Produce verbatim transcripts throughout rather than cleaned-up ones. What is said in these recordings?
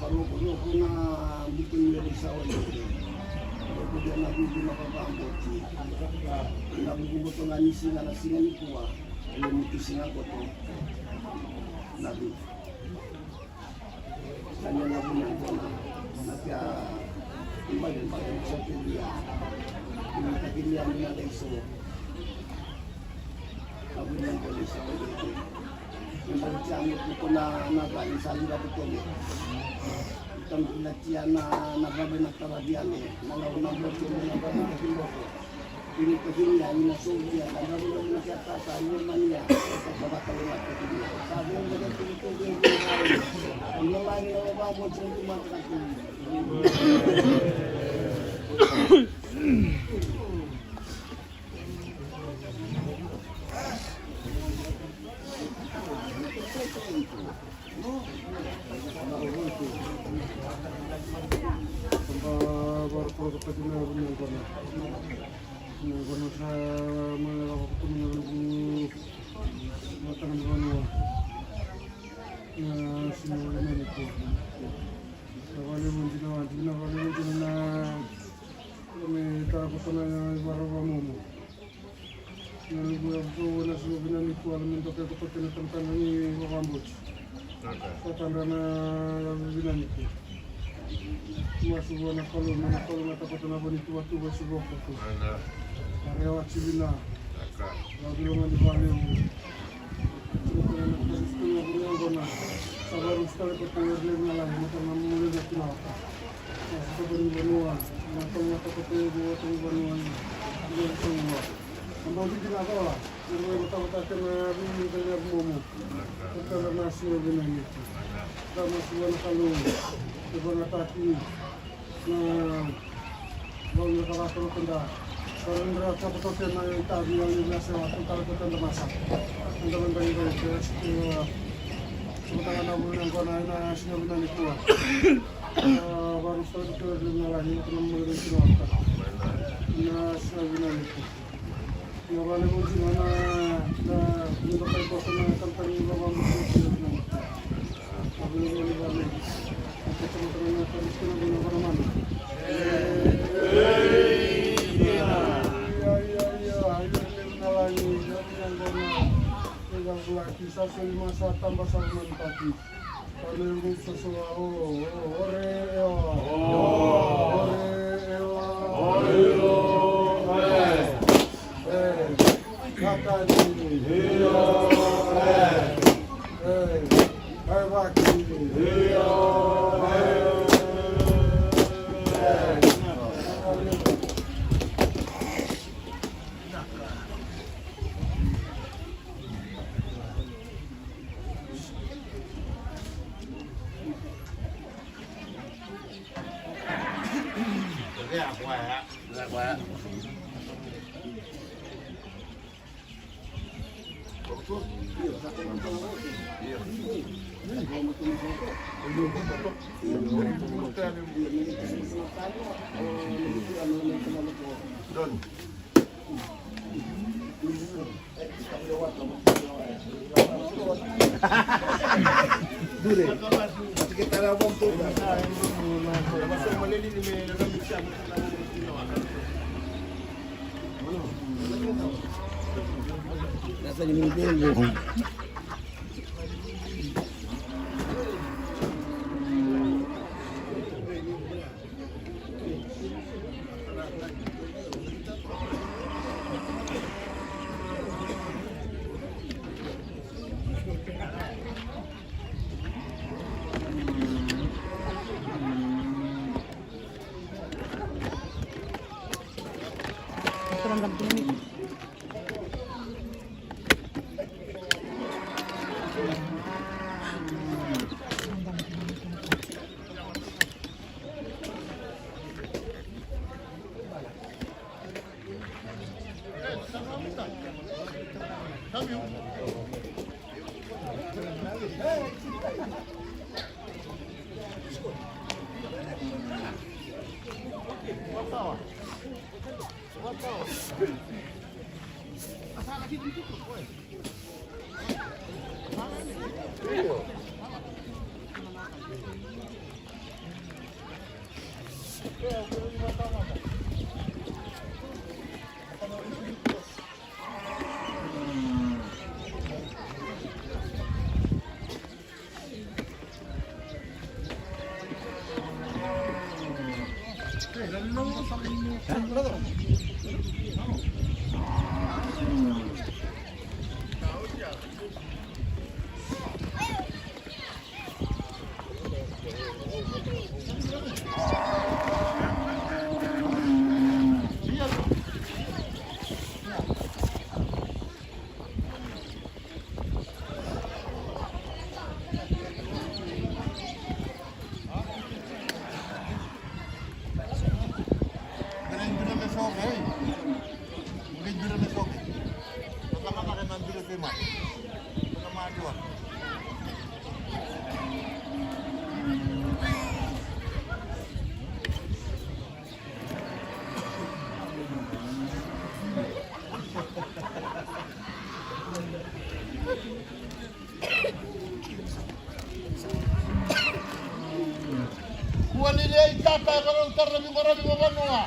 Vakarokoroko na buku ni veisawa i Rute. Rokovi na vivi na vakabauti. Na vuku boto ga ni siga na siga nikua. Ena mutu siga koto. Na vivi. Sa ni na vuna kona. Na kia ibale bale ni sa kilia. Ni takilia ni na leso. Abu ni ko ni sa ko ni. Ni ba ni sa ni ko na na ba ni sa ni ba ko ni. Tam na tia na na ba na tara dia ni. Na na na ba ni na ba ni ko ni. Ini ko ni ya ni na so dia na ba ni na kia ta ta ni ma ni ya. Ka ba ka ni ma ko ni. Sa ni na ko ni ko ni. Ni ma ni na ba mo ni ma ka ni. Kua me tara koto na ivarava momo. Na luvu ya vou na siga vinani kua me dokai koto kena tamtana ni vakaboti. Sa tadra na vinani kua. Masu vua na Kalou, na Kalou na takoto na vani tuvatuva si voko tu. Arewa tivina. Na viloma ni valevu. Na vau ni rara toro keda. Sa rara toro keda na itavi au ni vasa wa toro keda masa. Keda vanda ni vau ni keda siku. Sa mataka na vau ni gona ina siga vina ni kua. Sa varu sa toro keda na lani na mure ni kina wata. Ina siga vina ni kua. Ia vale vou dina na na na kai kosa na tamtani ni vava mo. Ia ia ia ia ia na lagi na na na na na na sa soli masa tamba sa manipati. Ore, ore, ore, ore, ore, ore, ore, Kua ni lei tata e karau tara na veiqaravi vavanua.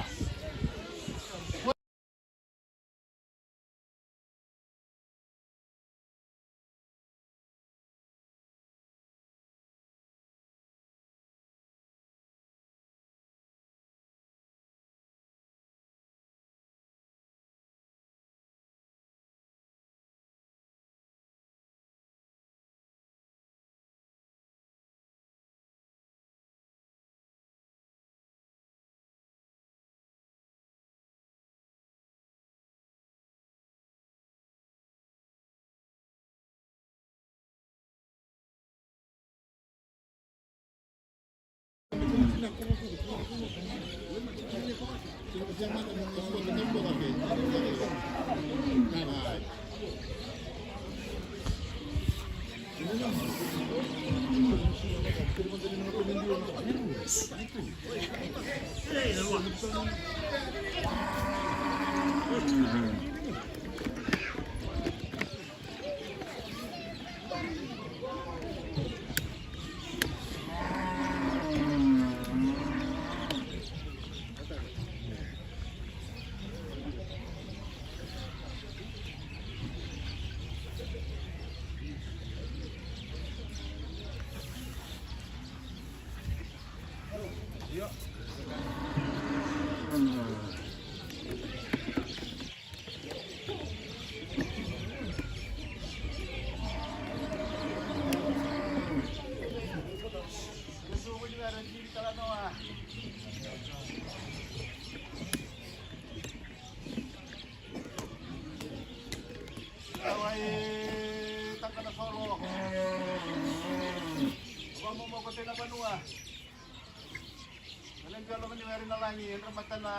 Dua loma ni were na lagi, e dra mata na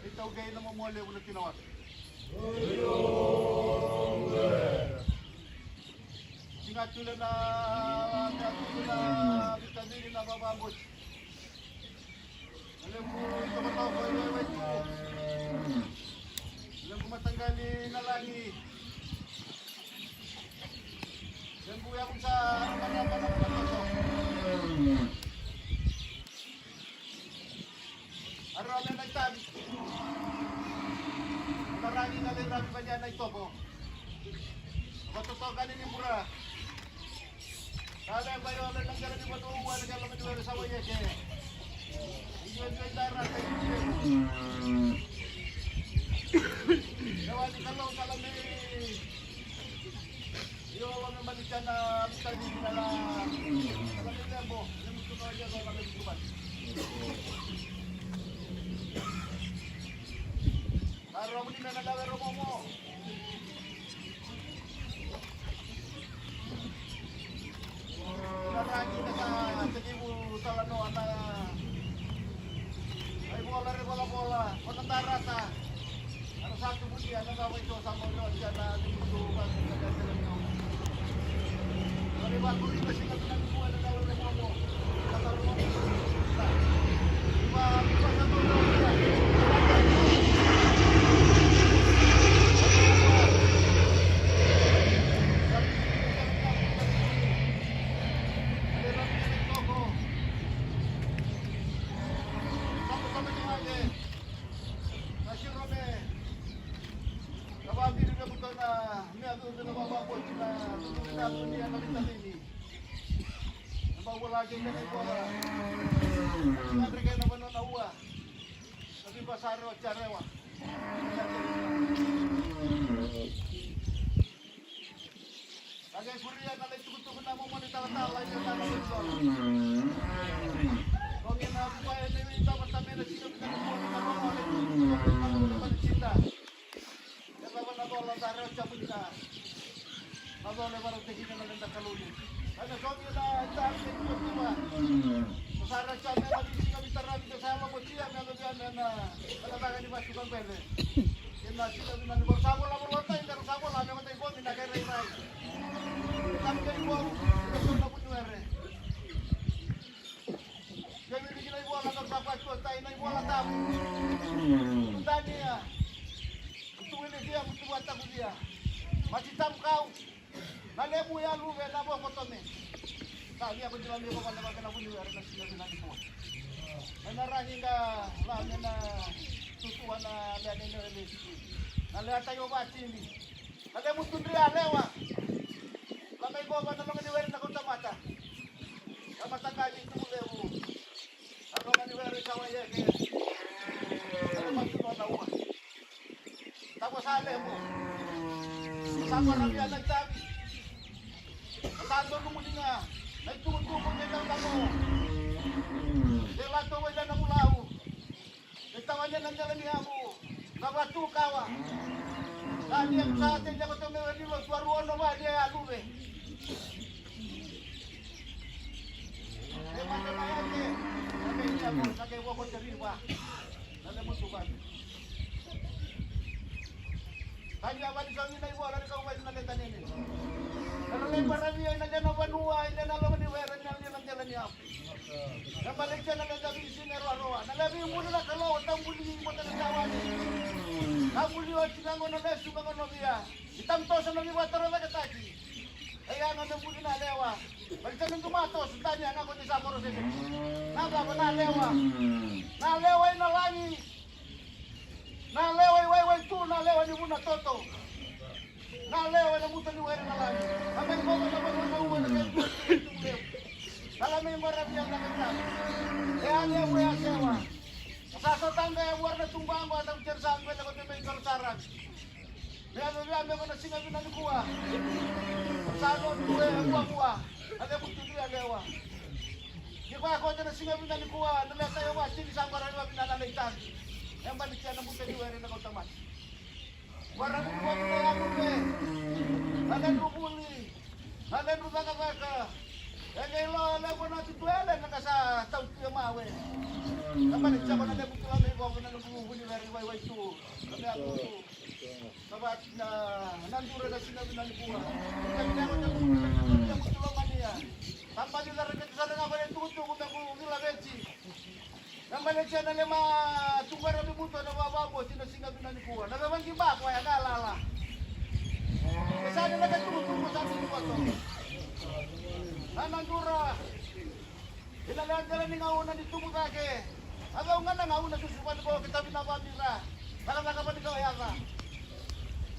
itaukei na momo levu na kina waka. Siga tule na mea tule na vitavini na vavaboti. Na levu itokotoko i waiwai tu. Na levu mataqali na lagi. Levu yavu sa ramarama na kumatoto. Arau me na itavi. Maragi na levu ravi vania na itoko. Vatoto gani ni bura. Kale bai ole na kele ni vatu ua na kele ni were sawa yeke. Iwe iwe dara na iwe. Yawa ni kalau kala me. Io, wa me mani kana vitani na la. Kala me lembo. Lembo tu na yeke kala me tu mani. Karo muni me na lawe romo mo. Na ragi na sa tekivu talanoa na ai vola re volavola ko na tarata. Ana sa tukunia na sa vaito sa mori oti ana tukutu vatu na ka tele ni au. Ani vakuri na sika tuna ni kua na ka ure momo. Na vaviri na kuta na mea cucu na vavavoti na cucu na cucu ni ana vitalini. Na vavula kei na kei kola. Na kei na vanua na ua. Na vivasare o Jarewa. Na kei kuria na lei tukutuku na momoni talatala i na tana vei kola. Kogi na vua e mei vei tama tamena sika vita ni kola na rogo na lei tukutuku na momoni talatala. E cava na cola sa rau cavuta? Na cola e varautaki na leda kalou. Ana soqi na itaki e tua tua. Sa rau cavuta na visi na vitaravi ke sa yalo motia me na via me na cakacaka ni vasu ka bele. Ke na sila vina ni vara sa vola vola tai, ka sa vola me matai komi na kere irai. Kam kei vo, ke so na kuni were. Ia vei kina ivola na vakatua tai na ivola tabu. Dania. Mutu wene dia, mutu wataku dia. Mati tamu kau. Na lemu ya luve na voko tome. Sa via ko dila lemu vana vaka na vuni wera na sina vina ni kua. Ena rangi ga la mena tutua na lea nene wele. Na lea tai o vatini. Na lemu tudri a lewa. La mai vova na loga ni wera na kauta mata. Ka mataqali tuku levu. Na loga ni were sa wai eke. Sa le matu nona ua. Taqo sa lemo. Sa maravia na itavi. Sa donu muliga. Na itukutuku ni tautamo. E lato wai na mulau. E tawa lia na dela ni yavu. Na vatu kawa. Sa lia sa te lia ko tome wai ni lotu a rua no wai lia ya luve. E mata na yake. Na kei lia ko, na kei wako te riva. Na le mutu vatu. Sa lia vani sa wina i vola ni kau vai na leta nene. Na le baravia i na lena vanua, i lena loma ni wera, i na lia na dela ni yavu. Na Malaysia na leda visi na roaroa. Na levi muli na Kalou, na muli i mota na tawani. Na muli o tina gono lesu ka gono via. I tamu toso na viva toro vekataki. E ya na me muli na lewa. Malaysia na duma toso, tani a na koti sa koro sese. Na baba na lewa. Na lewa i na lagi. Na lewa i waiwai tu, na lewa ni vuna toto. Na lewa na muta ni were na lagi. Na meni koko na koko na ua na kei tu levu. Na la meni bara via na kei tani. E a lewa e a sewa. Sa so tanga e wara na tumbango a tau tere sa ngwele ko te mei koro sa raki. Me a vevea me ko na siga vina ni kua. Sa no tu e kua kua. Na levu tu ni a lewa. Ni kua ko te na siga vina ni kua. Na le a tai o wa tini sa ngwara ni wa vina na le i tani. E mbali tia na muta ni were na kau tamata. Wara ni wara ni wara ni. Na ledru vuli. Na ledru cakacaka. E qai lo levu na tutu ele na ka sa tau tu e mawe. Na mani tsako na levu tu la me iko na levu vuni veri wai wai tu. Na me atu tu. Na vati na na dura na sina vina ni kua. Na vina ko na kutu na kutu na kutu lo mania. Tamani na reke tu sa na ngako le tukutuku me ku vila veti. Na maletia na lema tuqara me mutua na vavaboti na siga vina ni kua. Na vevagi bako ya ka lala. E sa ni na vetukutuku sa tini koto. Na na dura. Ina le antela ni gauna ni tubu cake. A cau ga na gauna susu vani ko ke tavi na vamira. Cakacaka vani ka o yaca.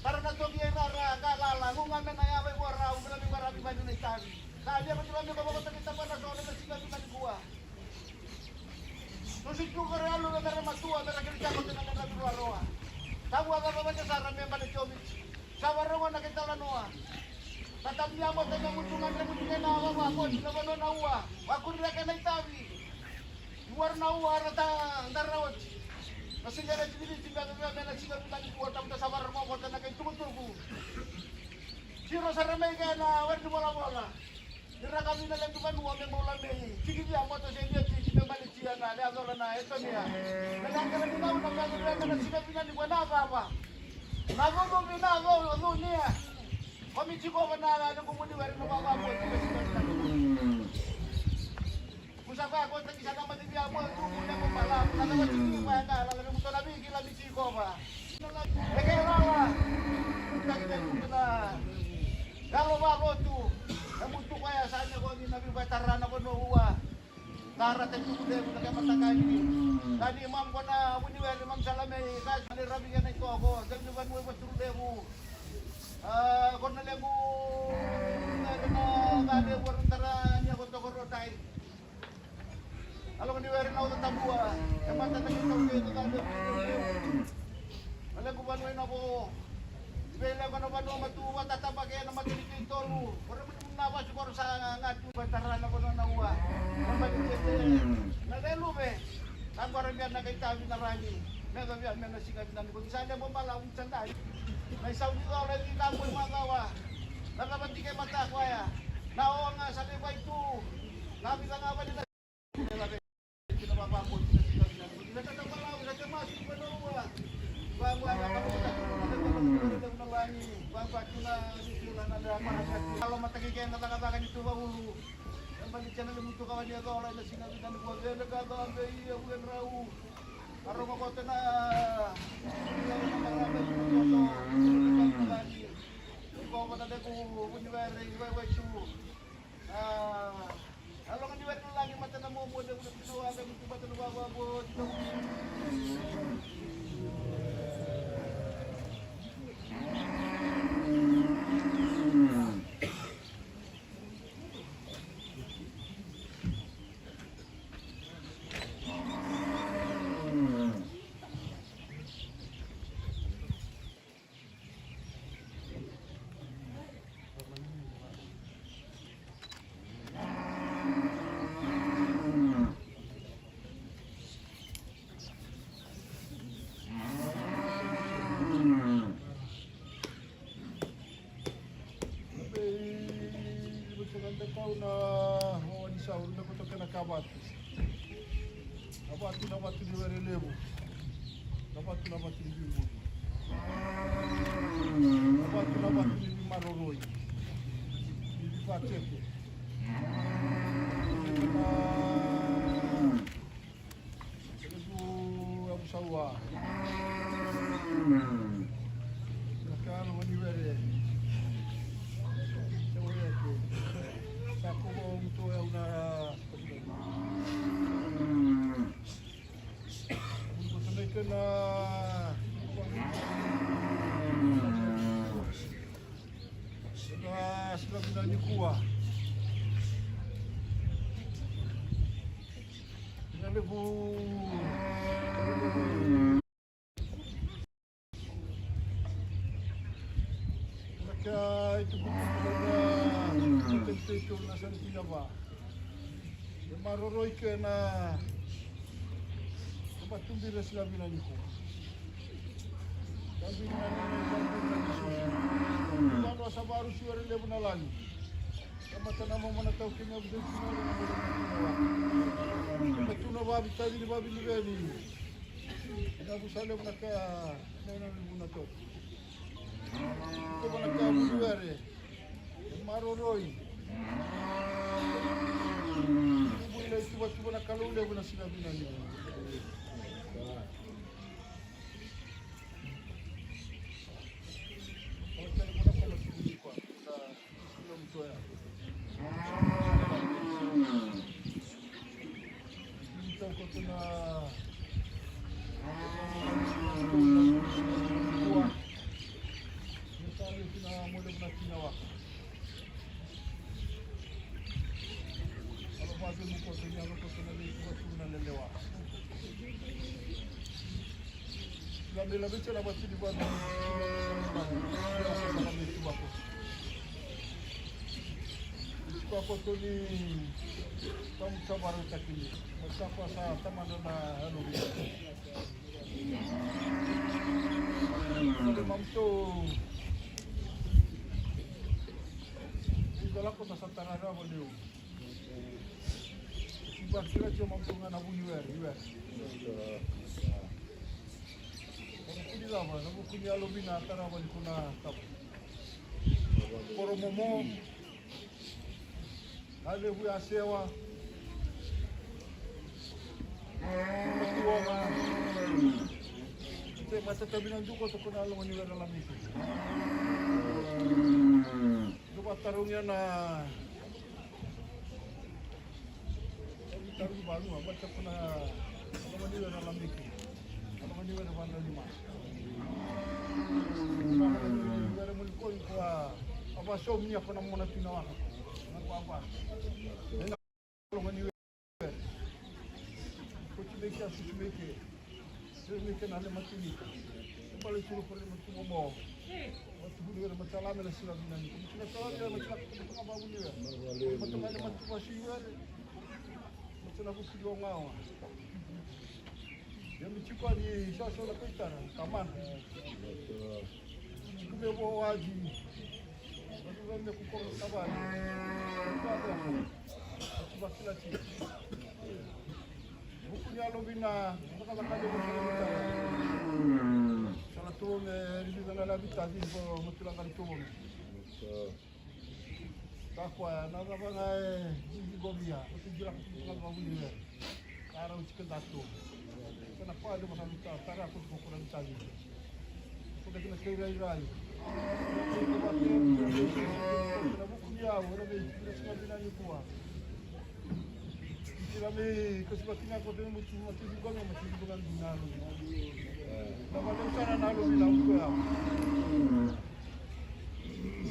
Tara na toki e rara ka lala. Guga me na yava i vora. Uvila mi vara mi vani na itavi. Ka lia ko tira mi ko vako taki tapa na sona na siga vina ni kua. Tusi tu kore alu na mera matua mera kiri kako tena mera virua roa. Tavu a vava vane sara me bale tiomi. Sa varongo na ke talanoa. Tatamia mo tena mutu na mera mutu kena a vava koti na vanua na ua. Vakuria kena itavi. Iwara na ua ara ta dara oti. Na siga na tikiriti mera via mena siga vina ni kua tavuta sa varongo ko tena ke tukutuku. Siro sara mai kena wari ni volavola. Ni rakavi na lequ vanua me bau lamei. Tiki via moto se via tiki me balitia na le acola na Etonia. Me na kala ni nau na me acola me na sika vina ni kua na vava. Na vuvu vina vo o nunia. Komi tiko va na lequ muni weri na vava mo tiko sika vina ni kua. Kusa va ko taki sa na mati via mo tu mu lequ mala. Na na mati via na na na lequ tona viki la mi tiko va. Eke lala. Taki na tuku na. Galo valotu. Na mutu koya sa ne ko ni na viva tarana ko no ua. Tara te tuku de na kema takani. Tani mam ko na vuni were mam salame ka sa ne ravi ya na iko ko. Tani vanu va turu levu. Ah, ko na levu. Na na na levu tara ni ko to ko rotai. Alo ni were na uta tabua. E mata na kita uta tabua. Ale ku vanua ina vo. Ibe le ko na vanua matu vata tabake na matu ni tolu. Ora matu na vasu koro sa ngatu. Batara na vanua na ua. Na matu ni tete. Na le luve. Na koro bia na kaitavi na rangi. Me ga bia me na siga na ni ko sa le bo mala un sandai. Na isau ni ola ni na bo mala wa. Na na batike mata kwa ya. Na o nga sa le bai tu. Na bia na ba ni Kau na o ni sau na koto kena ka vatu. Na vatu, na vatu ni were levu. Na vatu, na vatu ni vibuli. Na vatu, na vatu ni vimaroroi. Ni vivatete. Na Kelebu abu sawa. Na kalo ni were. Sa were ke. Sa kobo mutu au na. Mutu na kena. Na sila vina ni kua. Na levu. Na ka itukutuku na teitei na sani kina va. E maroroi kena na matubira sila vina ni kua. Ka vina ni ka vina ni susu. Vano sa varu siwere levu na lani. Tamata na mama na taukei na vudei tuna na mama na tuna wa. Na tuna vavitaci ni vaviliveni. Na vusa levu na kea na ina ni vuna toto. Tova na kea vuni were. Maroroi. Vuni le tuvatuvana Kalou levu na siga vinani. Koto ni tamata varautaki ni. Sa koya sa tamana na yalo vei. Sa le mamutou. Ni da lako sa sa tara rawa liu. Ni vakila tiko mamutou ga na vuni were, i were. Ena vuku ni cava, na vuku ni yalo vina tarava ni kuna tava. Koro momo. A levu ya sewa. Matuoga. Te matata vina duko toko na longo ni wera lamiki. Duka tarongia na tarongi vanua, matata na longo ni wera lamiki. Na longo ni wera vanua lima. Wera moni koi ko a, a vasomi ni a kona mona tuna waka. Na kwa kwa. Ena longo ni were. Ko ti meke a susu meke. Sere meke na le matunika. Bale turo kore matumo mo. Matuku ni were matalame na sila vinani. Ko matuku na talame na matuku na matuku na babu ni were. Matuku na le matuku a si were. Matuku na kuku ni ongawa. Ia mi tiko ni sasala koitara, kamana. Tiko me vo waji. Vatu vei me kukoro kavani. Vatu vakila ti. Vuku ni yalo vina, vakavaka ni vuku ni tara. Sala tu me rivida na lavita, vivo mo tulaga ni tu me. Kakua, na cava ga e cici qo via, o se jira ko tiko ga vavuni were. Ka rau tiko datou. Sa na pale vaka na ta, tara ko tiko ko na tavi. Ko na kena kei rairai. Na vuku ni au, na vei, na siga vina ni kua. Iti na vei, kasi vaki na ko tena mutu, mati ni gome, mati ni gome ni na lo. Na vale sara na lo vina ko ya.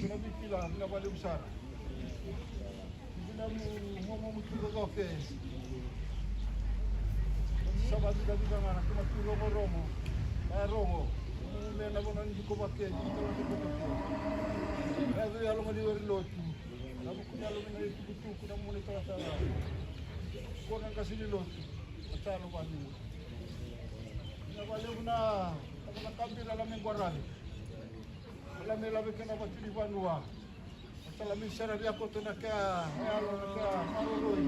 Kena vikila, kena vale usara. Kena mu, mu, mu, mu, tu rogo ke. Sa va vida, vida ngana, kena tu rogo, rogo. A rogo. Me na vona ni ko vake, ni ko vake, ko vake. Na vei yalo mani weri lotu. Na vuku ni yalo mani tukutuku, na mone talatala. Ko na qasi ni lotu. A talo vani. Na vale una, na kabira la me guarani. Lame lave kena vatu ni vanua. Sa lame sara via koto na kea, na yalo na kea, maroroi.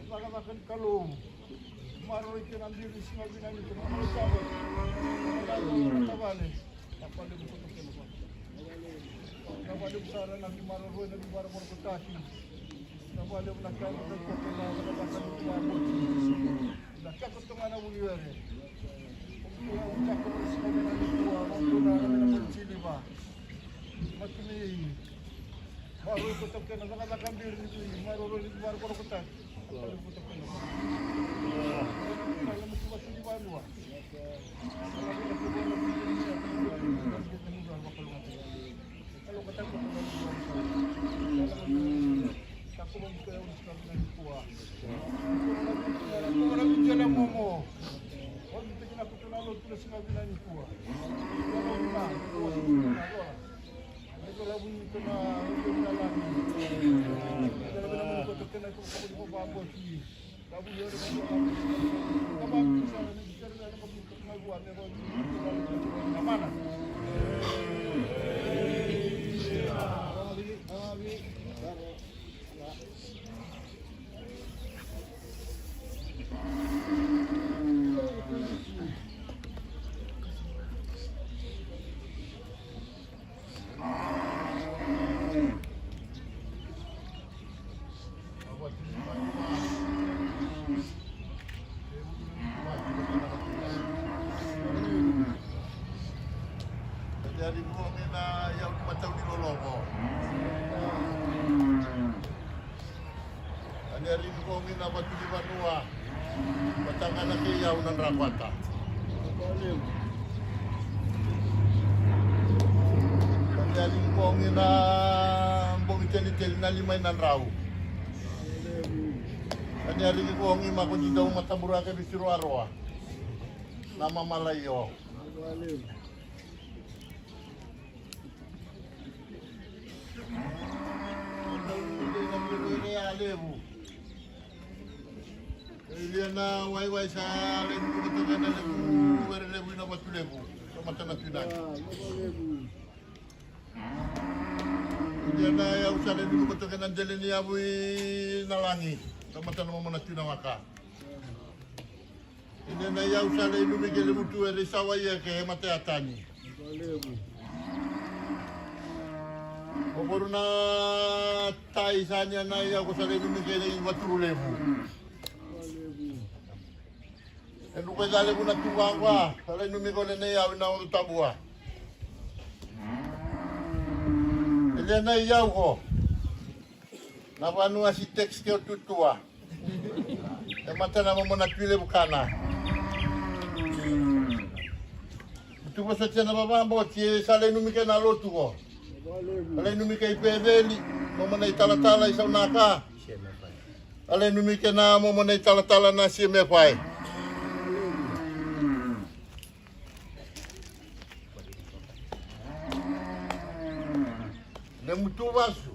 Vakavaka ni Kalou. Maroroi kena biri siga vinani kena maroroi sabo. Na yalo na tavale. Na vale koto kena vatu. Na vale sara na ki maroroi na ki varakorokotaki. Na vale na kea na koto na vakavaka ni vanua. Na kea koto ga na vuni were. Koto na vuni were. Koto na vuni were. Matumi. Maroroi koto kena cakacaka biri ni tui, maroroi ni varakorokotaki. Maroroi koto kena. Maroroi koto kena, maroroi koto kena. Ia ni kogi na yau ni matau ni loloko. Ia ni kogi na vatu ni vanua. Mataqana kei yau na drakwata. Ia ni kogi na bogi teniteni na lima i na drau. Ia ni kogi mako ni dau mataburake visi roaroa. Na mamalaio. Levu. Ia na waiwai sa levu koto vena levu, were levu i na vatu levu. Sa mata na tui nani. Ia na yau sa levu koto kena dele ni yavu i na lagi. Sa mata na momo na tui na waka. Ia na yau sa lai numi ke levu tu e rei sawa ia ke he mata ya tani. Kokoru na tai sa ni a na yau ko sa lai numi ke nei vaturu levu. E nuka i ca levu na tu vaqua sa lai numi ko le nei yau i na odo tabua. E le na yau ko. Na vanua si tex ke o tutua. E mata na momo na tui levu kana. Mutu vosotia na vavaboti e sa lai numi ke na lotu ko. Sa lai numi ke i peveli. Momo na i talatala i saunaka. Sa lai numi ke na momo na i talatala na siemefai. Ne mutu vasu.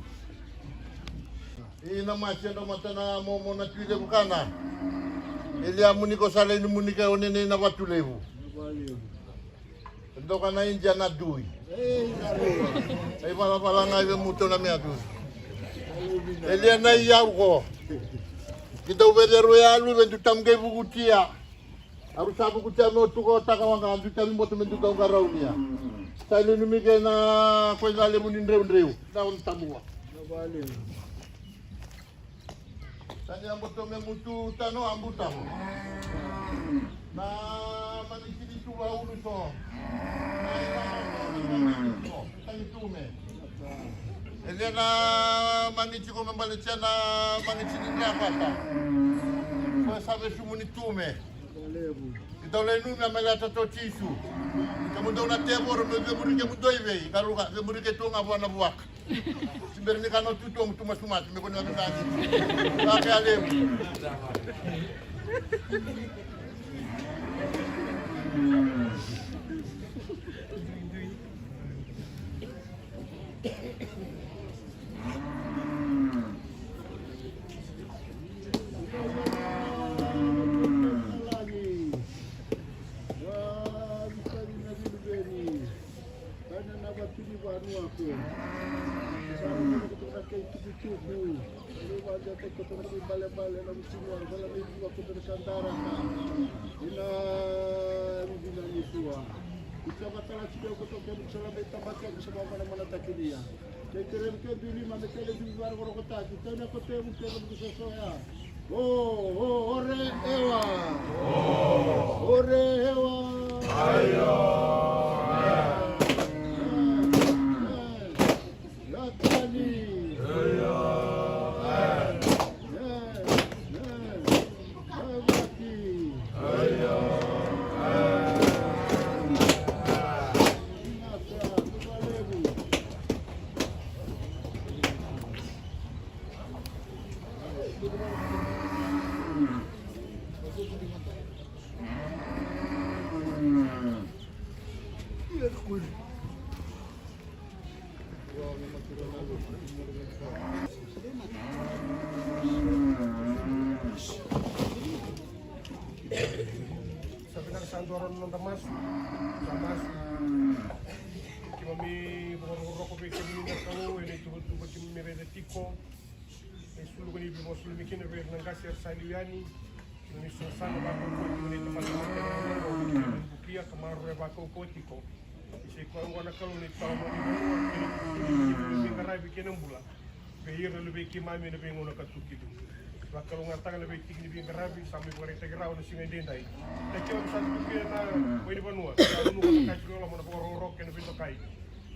I na mati e dau mata na momo na tui levu kana. Ilia muni ko sa lai numuni ke o nenei na vatu levu. E doka na India na dui. Ai valavala ga i vemuto na mea dui. Ilia na i yau ko. Ki dau veceru e alu ve du tamu qai vukutia. Aru sa vukutia me o tuka o taka waqa du tamu boto me du kau qaraunia. Sa i nunumi ke na koica levu ni dreudreu. Na on tabua. Tani a boto me mutu tano a buta. Na magiti ni tuva ulu so. Na ila so na magiti so. Tani tume. E le na magiti ko me baletia na magiti ni dravata. Ko e sa vesumu ni tume. Keitou lai numi a mai lata to Jisu. Kemudou na tevoro me vemuri kemudou i vei. Karuka vemuri keitou ga vua na vuaka. Siberi ni kano tutu omu tumasumatu me koni vamidani. Vake a levu. Kana na vatu ni vanua ko. Sa na koto na kei tukutuku. Sa na vatu na kei koto na kei balebale na vutunua. Sa na vatu na koto na kandaraka. Ina vivina ni tua. Ita vatala tiko koto kei sa na vei tabaki ko sa na vana mana takinia. Kei kerei kei bili ma me kei le bili vara koro kotaki. Kei na kote mu kei na vuku sosoya. O, o, ore, ewa. O, ore, ewa. Aia. Latani. Aia. Latani. Aia. Sa vinaka sa dua na noda masu. Sa masu. Keimami vakarokoroko vei kemuni na Kalou ena ituvatuva keimami raica tiko. Sulu ko ni veivakaloloma kina vei ira na qase era sa liu yani. Na ni sasaga vakaukauwa tiko na itamata na kena na qo, ni bukia ka maroroya vakaukauwa tiko. Ni sa i koya oqo na Kalou na italanoa ni vanua kei na veiqaravi kei na bula vei ira na luvei keimami ena veigauna ka tu ki liu. Vakalougatataka na veitiki ni veiqaravi sa mai vakaraitaki rawa na siga edaidai. Na kila me sa tu kina na wai ni vanua sa nuka na kaci loloma na vakarokoroko kei na veidokai.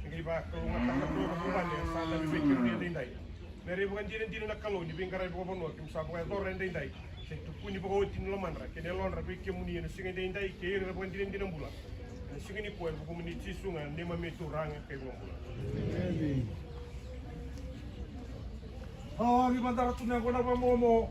Ni qai vakalougatataka na Kalou na vuvale sa dabe vei kemuni edaidai. Me ra ivakadinadina na Kalou ni veiqaravi vakavanua keimami sa vakayacora edaidai. Se tukuni vakaoti ni lomadra kei na yalodra vei kemuni ena siga edaidai kei ira na vakadinadina bula. Ena siga nikua ena vukumuni Jisu ga neimami Turaga kei Vakabula. Emeni. Au agi madara tu na yaqona vakamomo.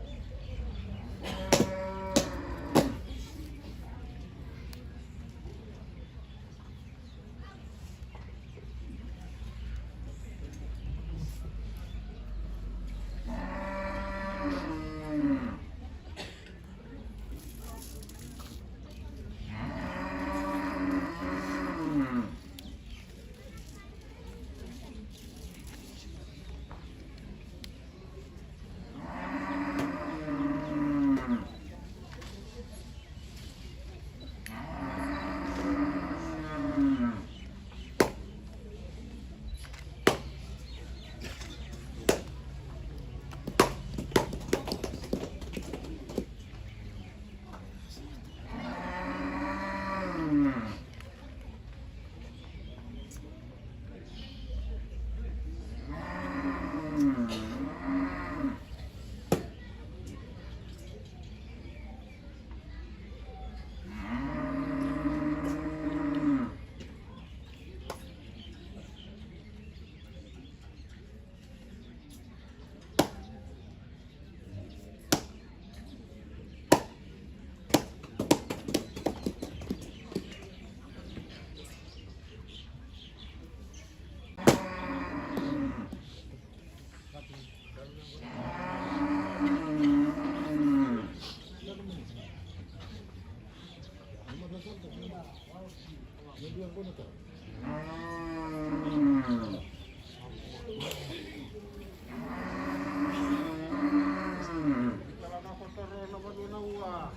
Tala na kotoro na vanua na ua.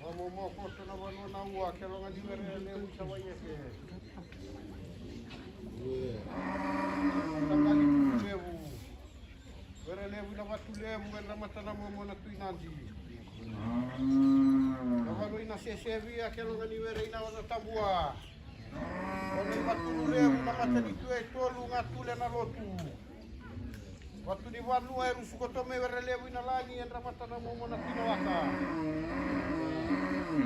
Vamomo koto na vanua na ua, ke loga ni were levu sa vaieke. Tagali tuku levu. Were levu na vatu levu, were na mata na momo na tui nadi. Na vanua ina sesevia, ke loga ni were ina vata tabua. Vanua i vatulu levu, na mata ni tue tolu, ga tule na lotu. Vatu ni vanua e rusu koto mai were levu ina lagi, edra mata na momo na tui na waka.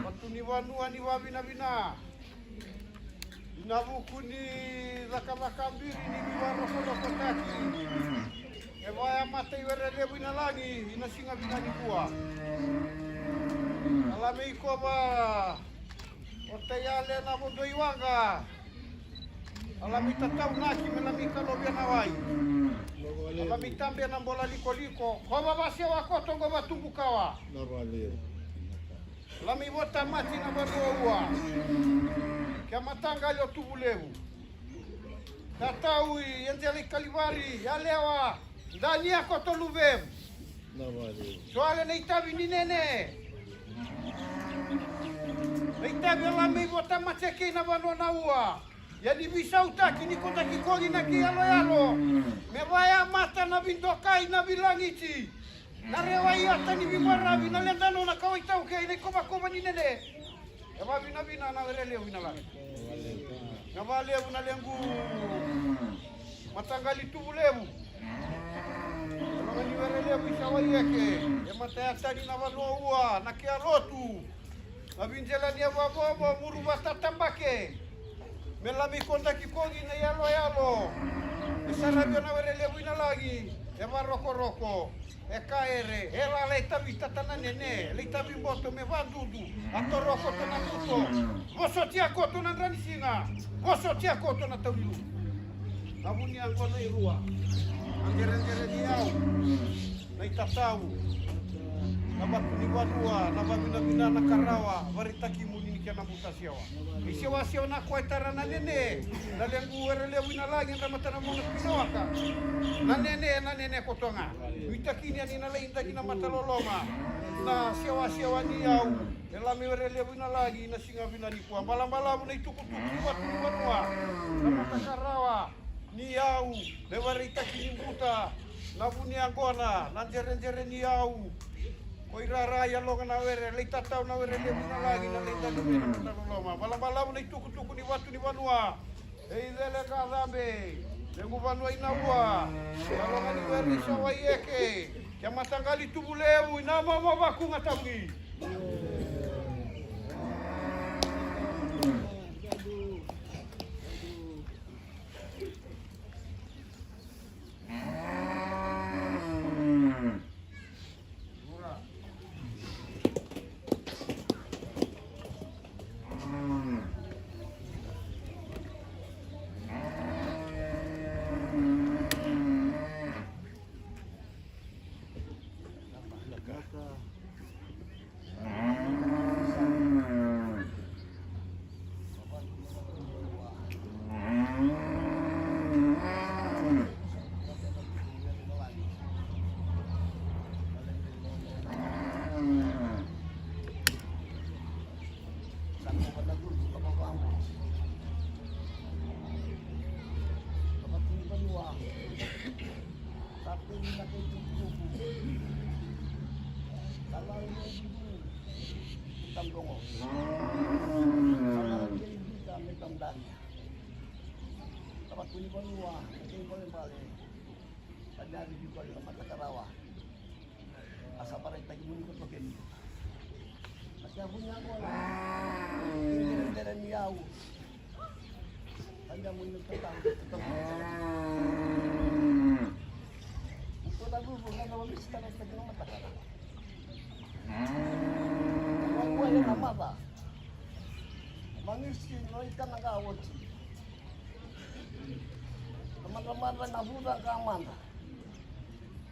Vatu ni vanua ni vavinavina. Ina vuku ni cakacaka biri ni vivarokorokotaki. E vaya mata i were levu ina lagi, ina siga vina ni kua. Ala me ikova. O taiale na vodo i waqa. Ala me tataunaki me la me kalovia na wai. Ala me tabe na bola likoliko. Ko vavasewa koto qo vatubu kawa. Ala me votamati na vanua ua. Ke mataqali o tuvu levu. Tatau i Enjeli Kalivari, yalewa. Dania koto luvemu. Soale na itavi ni nene. Na itavi a la me ivota mace kei na vanua na ua. Ia ni visautaki ni kodaki kogi na kei yaloyalo. Me vaya mata na vidokai na vilagiti. Na rewa i ata ni vibaravi na ledano na kawaitau kei na ikovakova ni nene. E vavinavina na were levu ina lagi. Na valevu na lequ. Mataqali tuvu levu. E loga ni were levu i sawai eke. E mataya tani na vanua ua na kea lotu. Na vijelani e vavovo muru vata tabake. Me lami kodaki kogi na yaloyalo. E saravia na were levu ina lagi. E varokoroko. E kaere, e lala e tavi tata na nene, e lai tavi boto me vadudu, a toro koto na kuto, vosotia koto na dranisiga, vosotia koto na taunilu. Na vuni a gona i rua, a geregere ni au, na itatau, na vatu ni vanua, na vavinavina na karawa, varitaki muni ni Kena buta sewa. Ni sewasewa na koya e tara na nene. Na lequ were levu i na lagi, dra mata na mona pinawaka. Na nene, na nene koto ga. Nuitaki ni a ni na lai daki na mata loloma. Na sewasewa ni yau. E lami were levu i na lagi, na siga vila ni kua. Balabalavu na itukutuku ni vatu ni vanua. Na mata karawa. Ni yau, me vareitaki ni buta, na vu ni yaqona, na jerejere ni yau. Ko i rara i yaloga na were, lai tatau na were levu na lagi, na lai dali were na loloma. Balabalavu na itukutuku ni vatu ni vanua. E i cele ka cabe, lequ vanua i na ua. Yaloga ni were i sa wai eke, ke mataqali tuvu levu, i na mama vaku ga tavugi. A sa varaitaki muni ko tokeni. A sa vunya kola. Dere, dere ni yau. Tanya muni tatau, tatau. Uto na vuvu, na na wamisi tana tani na matakara. Wakua ya na mava. Mangisi no ikana ga oti. Na madra madra na vuca ga madra.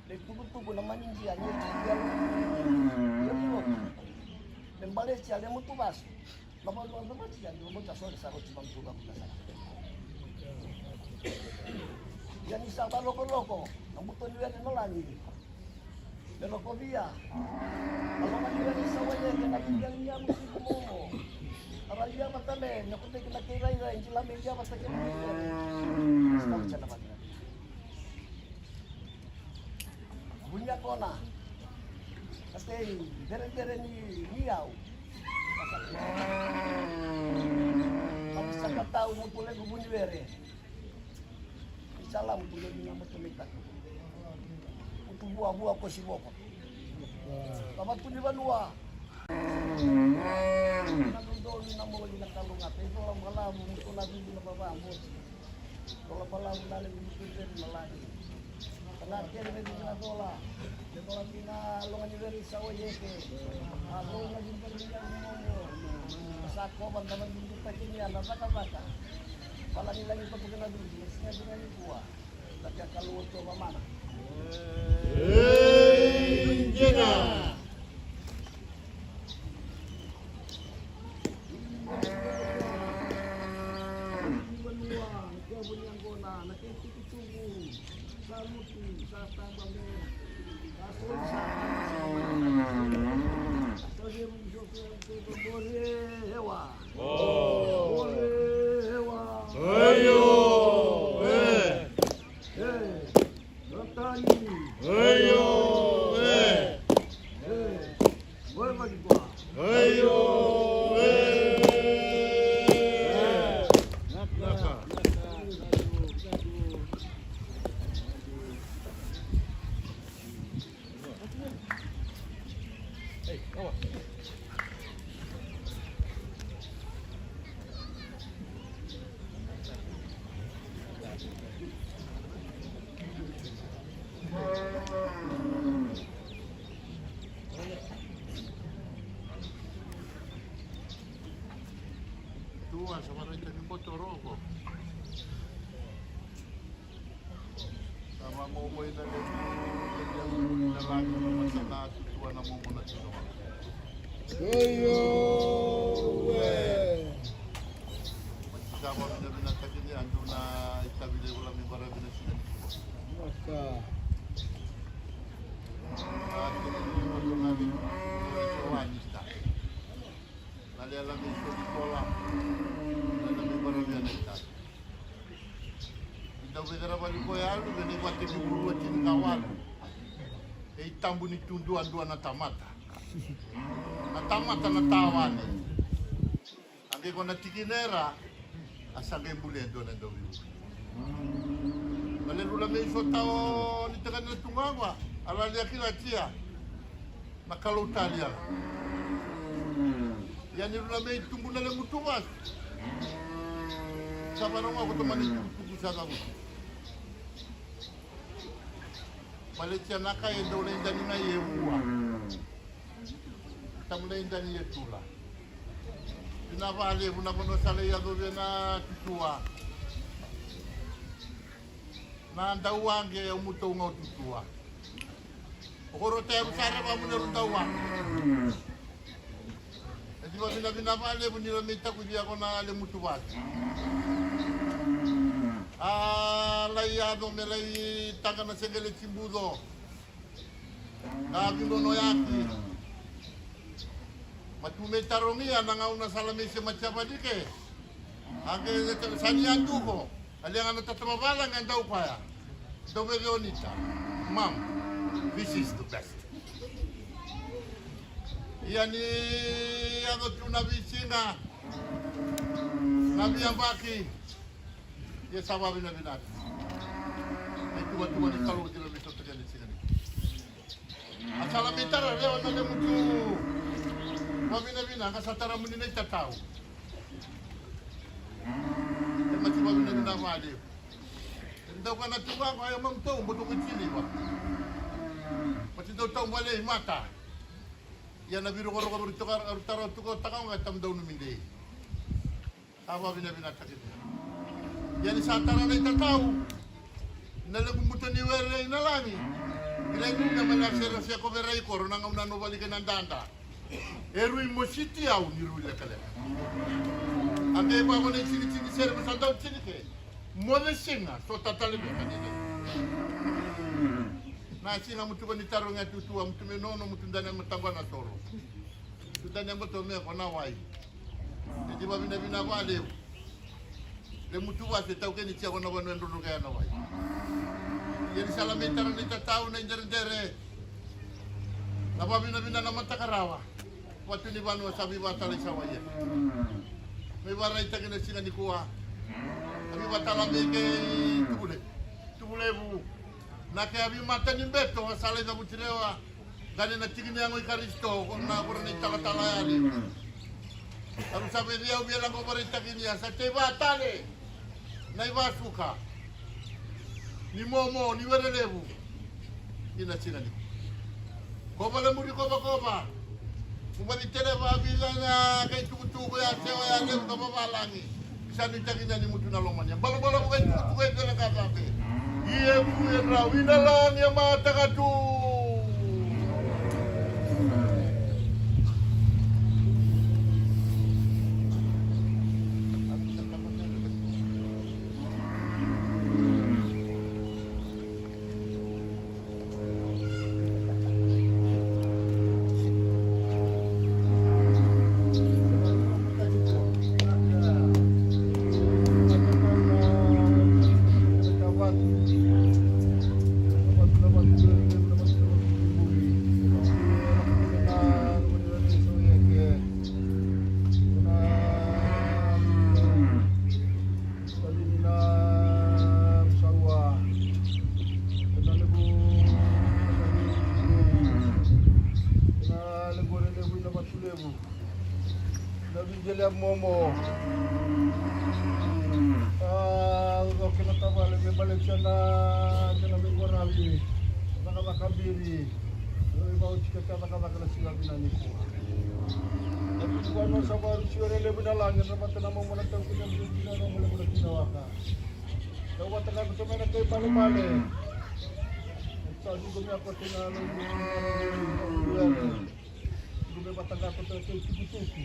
Le tukutuku na manidia ni e tiki alo. Le tukutuku. Le mbalesia le mutu vasu. Na vanua na vasia ni mutu a sole sa roti mamutu vaku na sara. Ia ni sa valokoloko na mutu ni were na lagi. Me rokovia. Na loma ni were sa wai eke na kiki a ni a mutu momo. A ra lia vata me na kuteki na kei rairai ni la me lia vata ke na kei rairai. Sa uca na vata. Vunia kona. Katei, dere, dere ni, ni yau. Kami sa katau, mutu levu vuni were. Ni sa la mutu levu na mutu levu. Mutu vua, vua ko si voko. Kama tu ni vanua. Na dodonu na moli na kalunga. Pe vola malavu, mutu na vivi na vava, moti. Dola palau na le ni kiri na lagi. Kana kere me dina dola. Me dola kina longa ni veri sa o yeke. A dola ni veri na momo. Sa kova na vandu takini ana vaka vaka. Pala ni lagi topo kena dulu. Sina dina ni kua. Tapi a kalu o toba mana. Ei, jena. Aio, e. Aio, e. Aio, e. Tua sa varaita ni koto roko. Sa vamomo ina le na lagi na masana tutua na momo na tino. Io, e. Iko ya luve ni vate ni vurua tini ka walu. E itabu ni tu duadua na tamata. Na tamata na tawane. A qai ko na tikina era a sa qai bule e dua na dauvivu. Na le rula me iso tao ni teka ni na tuga qo a la lia kila tia. Na kalou taliaga. Ia ni rula me itubu na le mutu vasu. Sa vara qo ko tomani tukutuku sa cavutu. Valetia na ka e dau lai dani ga e ua. Tamu lai dani e tula. Ina valevu na vanua sa lai yacovi na tutua. Na dau age e mutou ga o tutua. O koro te aru sare va mune ru dau age. E ti vavinavina valevu ni ra me itaku via ko na le mutu vale. A lai yaco me lai taga na segele tibuco. Ka vinono yaki. Ma tu me tarogi a na gauna sala me se ma tia valike. A ke sa ni a duko. A lia ga na tata ma vala ga dau koya. Dau me veonita. Mam, this is the best. Ia ni yaco tu na visiga na viabaki. Ia sa vavinavinaka. Me tuvatuva ni kalou tira me sotaka ni siga ni. A sala me tara lewa na le mutu. Vavinavinaka sa tara muni na itatau. E mati vavinavinaka vale. Dau kana tuga ko ya mam tau boto ko tiliva. Mati dau tau vale i mata. Ia na virokoroko viri toka aru tara tuka o taka ga tam dau numidei. Sa vavinavinataki. Ia ni sa tara na itatau. Na leku muta ni were i na lagi. Kila ni na mana sera se ko vera i koro na gauna no vali ke na dada. E rui mositi au ni rui lekaleka. A ke ba ko na i tini tini sere ko sa dau tini ke. Mo na siga so tatale me ka ni na. Na siga mutu ko ni taro ga tutu a mutu me nono mutu dane matagua na soro. Mutu dane mato me ko na wai. E ti vavinavina valevu. Le mutu vase tau keni tia ko na vanua e drodro kea na wai. Ia ni sala me tara na itatau na ideredere. Na vavinavina na matakarawa. Vatu ni vanua sa vivatala i sa wai e. Me varaitaki na siga ni kua. A vivatala me ke i tuvule. Tuvulevu. Na ke a vimata ni beto a sala i cavuti rewa. Dani na tiki ni yago i Karisito, ko na kura ni talatala yani. Aru sa vei au via lago varaitaki ni a sa tei vatale. Na i vasuka. Ni momo, ni were levu. Ina tina ni. Kova le muri kova kova. Kumani tele vavica na kai tukutuku ya sewa ya levu ka vavalagi. Sa nuitaki na ni mutu na lomani. Balabala vuka i tukutuku e tele ka vave. Ia vuku e rau ina lagi a mataka tu. Na vigele a momo. A, o kena tavale me baleti ana kena veivaravi. Cakacaka biri. Oi vauci ka cakacaka na siga vina ni kua. Na tutu vano sa varu siwa re levu na lagi na vata na momo na tau kina vina na momo na kina waka. Tau vata ka kuto mena kai palemale. Sa duko me a kote na logu. Dume vata ga ko tau kei tukutuku.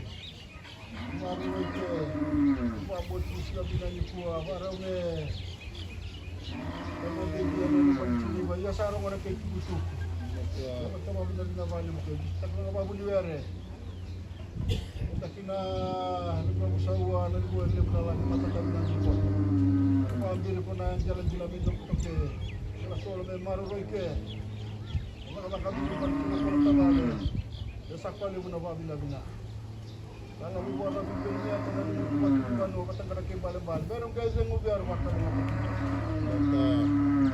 Vare wai ke. Vaboti sia vina ni kua. Vare ume. Ia sa rogo na kei tukutuku. Ia vata vavina vina vale mo kei. Takina vavuni were. Takina ni vavusau a na ni kua levu na lagi. Mata takina ni kua. Vabiri ko na jala jila me doko toke. Sala solo me maroroi ke. Cakacaka me doko toke ko na tavale. E sa kua levu na vavinavina. Sala vuvara vuveni ata na limu vatu vanu vata kara kei balebale. Bero qai cegu vero vata na mata.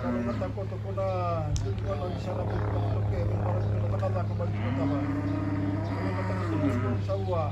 Sala mata koto ko na jili vanu ni sala me doko toke. Me mara vuveni na cakacaka vale tiko tavale. Sala mata koto ko na saua.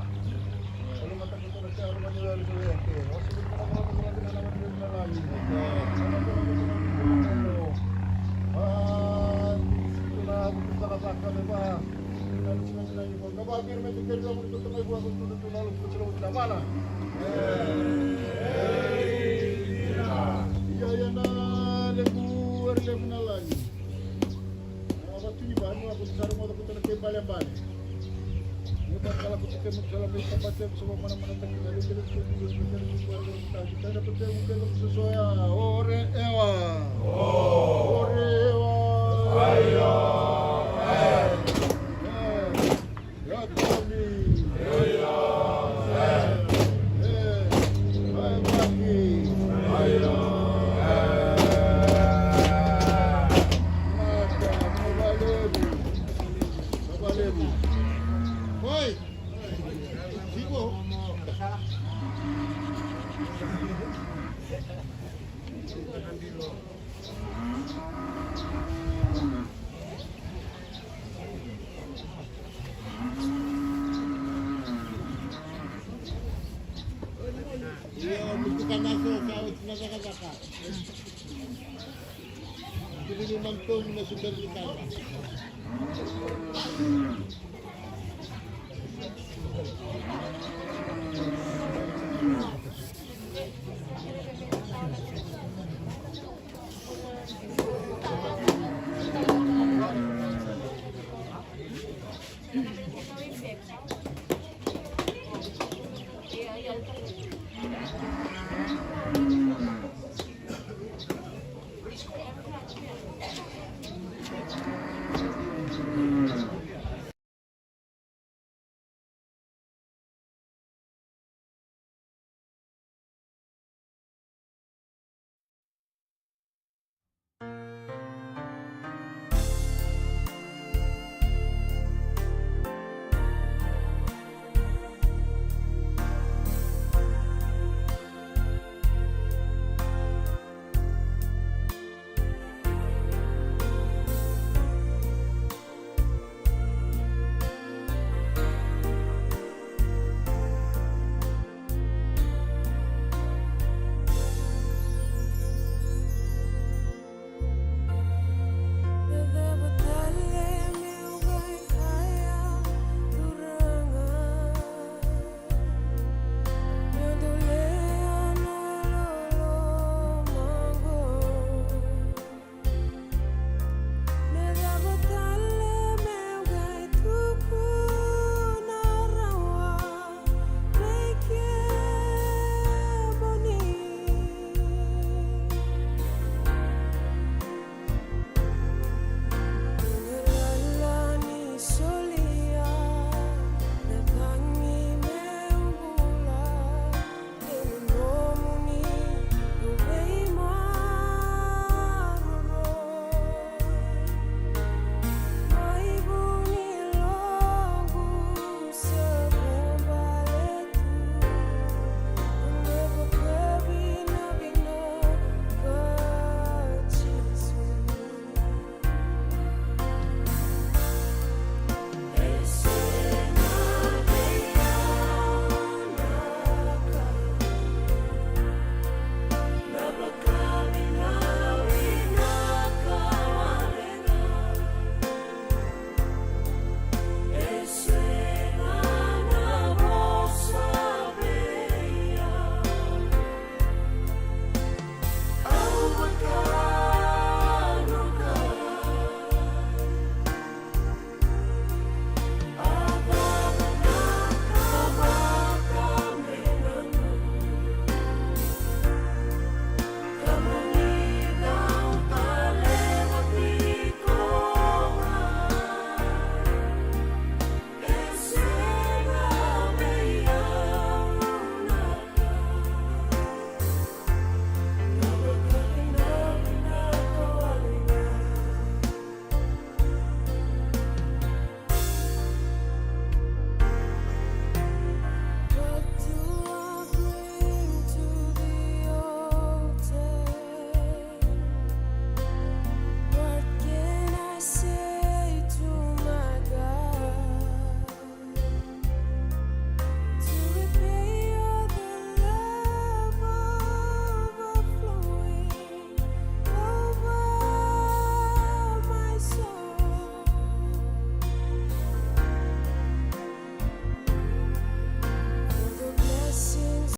Oi! Io, mutuka na so sa oti na cakacaka. Kiri ni mantomu na sukari ni kaka.